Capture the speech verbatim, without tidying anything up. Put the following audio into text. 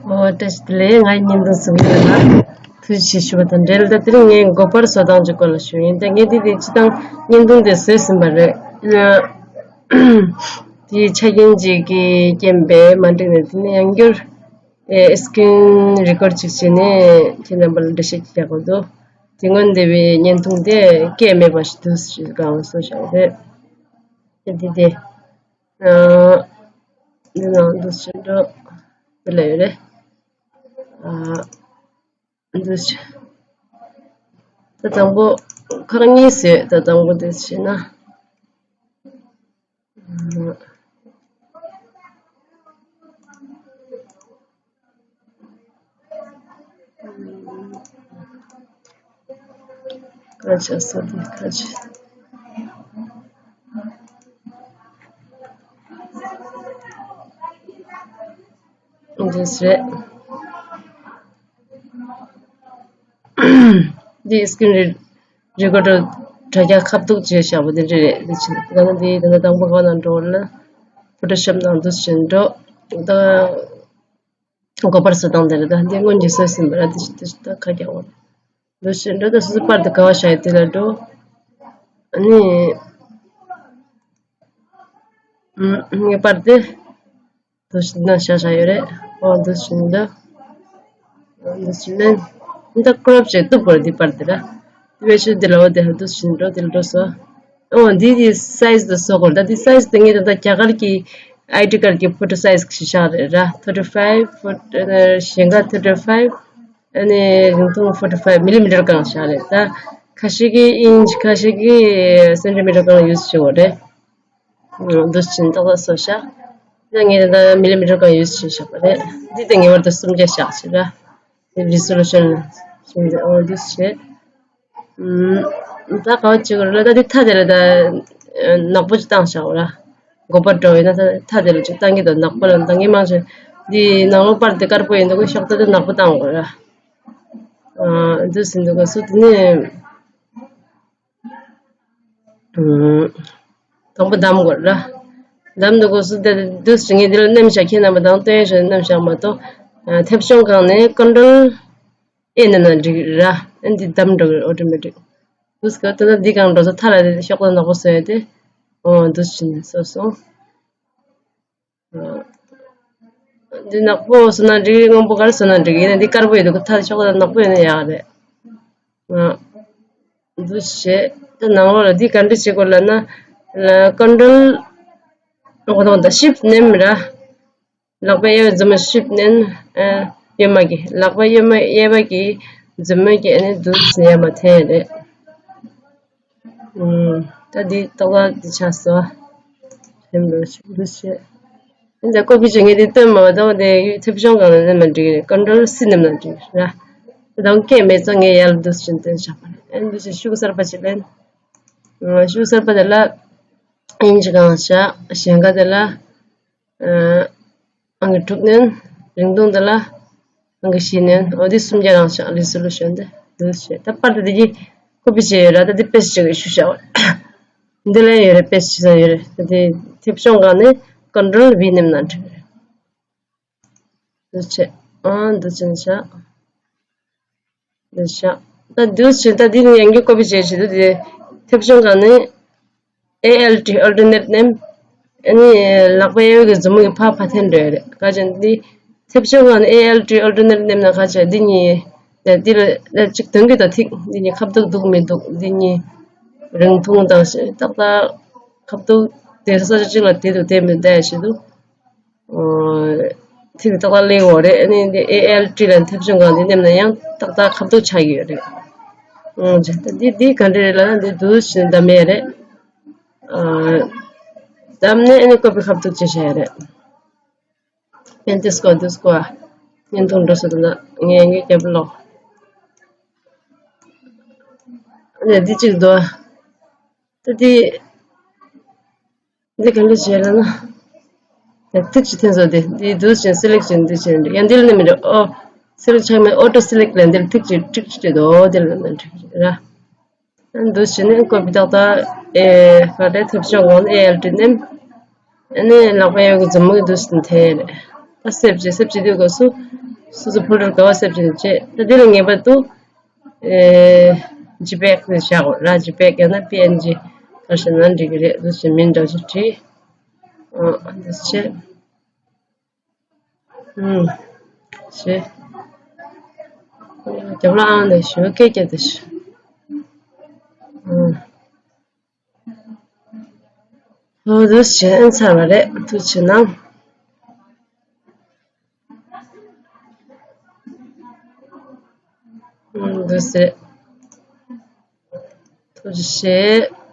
ཨོ་བཀྲ་ཤིས་བདེ་ལེགས། ང་ཡི་བརྙན་ཐུང་གཟིགས་ཡོད་ལ་ཐུགས་རྗེ་ཆེ་ཞུ་བ་དང་འབྲེལ། ད་དེ་རིང་ངས་མགོ་པར་བཟོ་སྟངས་ཀྱི་སྐོར་ལ་ཞུ་ཡིན། ད་ངས་འདི་དེ་སྤྱི་བཏང་བརྙན་ཐུང་དེ་བཟོས་ཟིན་པ་རེད། དེའི་ཆ་རྐྱེན་ཅིག་གི་རྐྱེན་པས་མ་འགྲིག་ནས། དེ་ནས་ཡང་བསྐྱར་ཨེ་སི་ཀི་རིན་རི་ཀོར་ཌི་ཅིག་བྱས་ནས་ཁྱེད་རྣམ་པ་ལ་འགྲེལ་བཤད་ཅིག་རྒྱག་དགོས་འདུག་དེ་སྔོན་འདས་པའི་བརྙན་ཐུང་དེ་སྐད་མེད་པ་ཞིག་འདུག་ཞེས་གང་བཟོ་བཞག་རེད། དེ་དེ་དེ་ཨ་འདི་ནང་འདུག་ཞེས་འགྲོ། འདི་ལ་ཡོད་རེད། ཨ་འདུག་ཞེས། ད་དང་པོ་ཁག་གཉིས་བཟོས། ད་དང་པོ་འདི་བྱས་ན། ཁ་ཆག་ས་དེ་ཁ་ཆག་འདི་རེད། འདི་སི་ཀི་རིན་རི་རི་ཀོར་ཌར་དྲ་རྒྱ་ཁ་ཐུག་བྱས་བཞག་པ་འདི་འདྲ་རེད། འདི་ཕྱིན་ད་ནི་འདི་ད་ནི་དང་པོ་གང་ནང་འགྲོ་བ་ལ་ཕོ་ཊོ་ཤོབ་ནང་འདུག་ཕྱིན་འགྲོ། ད་མགོ་པར་བཟོ་སྟངས་དེ་རེད། ད་འདི་སྔོན་གྱི་བཟོས་ཟིན་པ་ར། འདི་ཕྱིན་འདི་ཕྱིན་ད་ཁ་རྒྱག་པ་འདུག་ཕྱིན་འགྲོ། ད་སོ་སོ་པར་དེ་ག་བ་བཞག་ཡོད་དེ་ལ་འགྲོ། ཨ་ནི་ངའི་པར་དེ། འདུག་ཕྱིན་ན་ཤ་ཤ་ཡོད་རེད། ཨོ་འདུག་ཕྱིན་ད། འདུག་ཕྱིན་ན་འདི་ཀྲོབ་བྱས་གཏུབ་དགོས་རེད། འདི་པར་འདི་ར། འདི་བེད་སྤྱོད་འདི་ལ་འོ་དེ་འདུག་ཕྱིན་འགྲོ། འདི་ལ་འགྲོ་སོ། ཨོ་འདི་གི་སའིཛ་དུ་བཟོ་དགོས་རེད། ད་འདི་སའིཛ་དེ་ངས་ད་ལྟ་རྒྱ་གར་གྱི་ཨའི་ཌི་ཀར་གྱི་ཕོ་ཊོ་སའིཛ་ཞིག་བཞག་རེད་ར། thirty five foot ཨ་ནི་ཞེང་ཁ་thirty five ཨ་ནི་རིང་ཐུང་forty five millimeter གང་བཞག་རེད། ད་ཁ་ཤས་ཀྱིས་ཨིན་ཅི། ཁ་ཤས་ཀྱིས་སེན་ཊི་མི་ཊར་གང་ཡུ་སི་བྱེད་དགོས་རེད། འདུག་ཕྱིན་ཏག་ཏག་བཟོ་ཤག་ད་ངས་ད་ལྟ་མི་ལི་མི་ཊར་གང་ཡུ་སི་བྱས་བཞག་པ་རེད། འདི་དེ་ངེས་པར་དུ་སུམ་བརྒྱ་བཞག་ཞེས་ར། འདི་རི་སོ་ལུ་ཤན་སུམ་བརྒྱ། འོ་འདུག་བྱས། ད་ག་བ་བྱེད་དགོས་རེད་ལ། ད་འདི་མཐའ་དེ་ལ་ད་ནག་པོ་ཅིག་བཏང་བཞག་ར། མགོ་པར་འགྲོ་བས་ན་ད་མཐའ་དེ་ལ་ཅིག་བཏང་གི་འདུག་ནག་པོ་ལ་ད་ངས་མང་ཆེ་འདི་ནང་ལོགས་པར་དེ་དཀར་པོ་ཡིན་འདུག་གི་ཤོག་ད་དེ་ནག་པོ་བཏང་དགོས་ར། འདུག་ཟིན་འདུག་ག་སུ་དེ་ནས། དང་པོ་བདམས་དགོས་ར། བདམས་འདུག་གོ་སུ་དེ་འདུག་ཟིན་ངས་འདི་ལ་མནན་བཞག་ཁྱེད་རྣམ་པ་དང་སྟོན་ཞིག་མནན་བཞག་མ་གཏོགས། མཐེབ་གཞོང་སྒང་ནས་ཀོན་ཊོལ་ཨེ་མནན་ན་འགྲིག་ར། ཨ་འདི་བདམས་འགྲོ་གི་ཨོ་ཊོ་མེ་ཊིག་འདུག་ག་དེ་ན་འདི་སྒང་འགྲོ་ཚོ་མཐའ་ལ་དེ་ཤོག་ད་ནག་པོ་བཟོས་ཏེ། འོ་འདུག་ཟིན་སོ་སོང་། འདི་ནག་པོ་བཟོས་ན་འགྲིག་སྔོན་པོ་ག་རེ་བཟོས་ན་འགྲིག་ཡིན་ན་འདི་དཀར་པོ་ཡོད་འདུག་མཐའ་ཤོག་ད་ནག་པོ་ཡོད་ན་ཡག་རེད། འདུ་བྱེད་དེ་ནང་ལོགས་ལ་འདི་ག་འདྲ་བྱེད་དགོས་ལབ་ན། ཀོན་ཊོལ་འོ་དང་ད་ཤིཕ་མནན་ར། ལག་པའི་གཡས་པའི་མཛུབ་མོ་ཤིཕ་མནན། གཡོན་མ་གི་ལག་པ་གཡོན་མ་གཡས་པ་གི་མཛུབ་མོ་གི་ཨ་ནི་འདུག་ཟེར་ཡ་མ་འཐེན་རེད། ད་འདི་ཏག་ཏག་འདི་ཆགས་སོང་། ཧེམ་རོ་ཞིག་འདུ་བྱེད། འདི་ཀོ་པི་བྱེད་ངས་འདི་སྟོན་མ་བ་དང་དེ་མཐེབ་གཞོང་སྒང་ལ་མནན་ན་འགྲིག་རེད། ཀོན་ཊོལ་སི་མནན་ན་འགྲིག་ར། དང་སྐད་མེད་ཙང་ངས་ཡར་འདུག་ཕྱིན་སྟོན་བཞག་པ་རེད། ཨ་འདུ་བྱེད་ཤུགས་གསར་པ་ཅིག་ལེན། ཤུགས་གསར་པ་དེ་ལ་ཨིན་ཅི་གང་བཞག་ཞེང་ཁ་དེ་ལ། ཨང་ཀི་དྲུག་མནན། རིང་ཐུང་དེ་ལ་ཨང་ཀི་བཞི་མནན། འོ་དེ་སུམ་བརྒྱ་རང་བཞག་རི་སོ་ལུ་ཤན་དེ་འདུག་བྱེད། ད་པར་དེ་དེ་གི་ཀོ་པི་བྱས་ཡོད་ར། ད་དེ་པེ་སི་ཊི་བྱེད་དགོས་ཤུ་བཞག་འདི་ལ་ཡོད་རེད། པེ་སི་ཊི་བྱེད་ས་ཡོད་རེད། ད་དེ་མཐེབ་གཞོང་སྒང་ནས་ཀོན་ཊོལ་བི་མནན་ན་འགྲིག་རེད། འདུག་བྱེད། ཨང་འདུག་ཅན་བཞག་འདི་བཞག་ད་འདུག་བྱེད། ད་འདི་ནི་ཡང་བསྐྱར་ཀོ་པི་བྱས་བྱེད་དུ་དེ་མཐེབ་གཞོང་སྒང་ནས་ཨེ་ཨེལ་ཊི་ཨལ་ཊར་ནེཊ་མནན། ཨ་ནི་ལག་པ་གཡས་པའི་མཛུབ་མོ་གི་ཕར་ཕར་འཐེན་འགྲོ་ཡ་རེད། ག་ཅན་འདི་མཐེབ་གཞོང་སྒང་ནས་ཨེ་ཨེལ་ཊི་ཨལ་ཊར་ནེཊ་མནན་ན་ག་ཅན་འདི་གཉིས་ལས་འདི་ལ་ལས་གཅིག་དོན་གྱི་ད་ཐིག་འདི་གཉིས་ཁ་བཏུག་འདུག་མི་འདུག་འདི་གཉིས་རིང་ཐུང་དང་ཏག་ཏག་ཁ་བཏུག་དེ་ས་ཆ་གཅིག་ལ་དེ་དུ་དེ་མི་བསྡད་བྱེད་དུ། ཐིག་ཏག་ཏག་ལེགས་འོ་རེད། ཨ་ནི་འདི་ཨེ་ཨེལ་ཊི་ལ་མཐེབ་གཞོང་སྒང་འདི་མནན་ན་ཡང་ཏག་ཏག་ཁ་བཏུག་ཆགས་ཀྱི་ཡོད་རེད། ཨང་ཅི་ད་འདི་འདི་ག་འདྲ་རེད་ལབ་ན་འདི་འདུག་བྱས་བདམས་ཡ་རེད། བདམས་ནས་ཨ་ནི་ཀོ་པི་ཁ་བཏུག་བྱས་བཞག་ཡ་རེད། ཨེ་འདི་སྐོར་འདི་སྐོར་བརྙན་ཐུང་འགྲོ་ས་དེ་ན་ངས་ངས་རྒྱབ་ལོག་ཨ་ནི་འདི་གཅིག་འདུག་ད་འདི། འདི་ག་འདྲ་བྱས་ལབ་ན། ཐིག་ཅིག་འཐེན་སོ་དེ་འདི་འདུག་ཅན་སེ་ལེག་ཅན་འདི་བྱས་འདི་ཡང་འདི་ལ་ནི་མི་འདྲ་ཨོ། སེ་ལེག་ཆགས་མེད་ཨོ་ཊོ་སེ་ལེག་ལ་འདི་ལ་ཐིག་ཅིག་ཀྲིག་ཅིག་བྲིས་འདུག་འོ་འདི་ལ་ནི་འགྲིག་ར། འདུག་ཅན་ནི་ཀོ་པི་ཏག་ཏག་ཨེ་ག་རེ་མཐེབ་གཞོང་སྒང་ཨེ་ཨེལ་ཊི་མནན། ཨ་ནི་ལག་པ་གཡས་གི་མཛུབ་མོ་གི་འདུག་ཅན་འཐེན་རེད། ཨ་སེབ་བྱེད། སེབ་བྱེད་དུས་སྐབས་སུ་སོ་སོ་ཕོལ་ཌར་ག་བ་སེབ་བྱེད་ནས་བྱེད། ད་འདི་ལ་ངེས་པར་དུ་ཨེ་ཇི་པེག་ནས་བཞག་དགོས་ར། ཇི་པེག་ཡང་ན་པི་ཨེན་ཇི་ག་རེ་བཞག་ན་འགྲིག་གི་རེད། འདུག་སེ་མིང་འདྲ་ཞིག་བྲིས། ཨ་འདུག་སེ་བྱེད། ཨུམ། བྱེད། རྒྱབ་ལ་ཨང་ནས་ཞུ་སྐད་རྒྱབ་དེ་ཞུ། ཨུམ། ཨོ་འདུག་སེ་བྱེད། ཨེ་ཚར་བ་རེད། ཐུགས་རྗེ་གནང་། ཨུམ། འདུག་སེ་རེད། ཐུགས་རྗེ་ཆེ།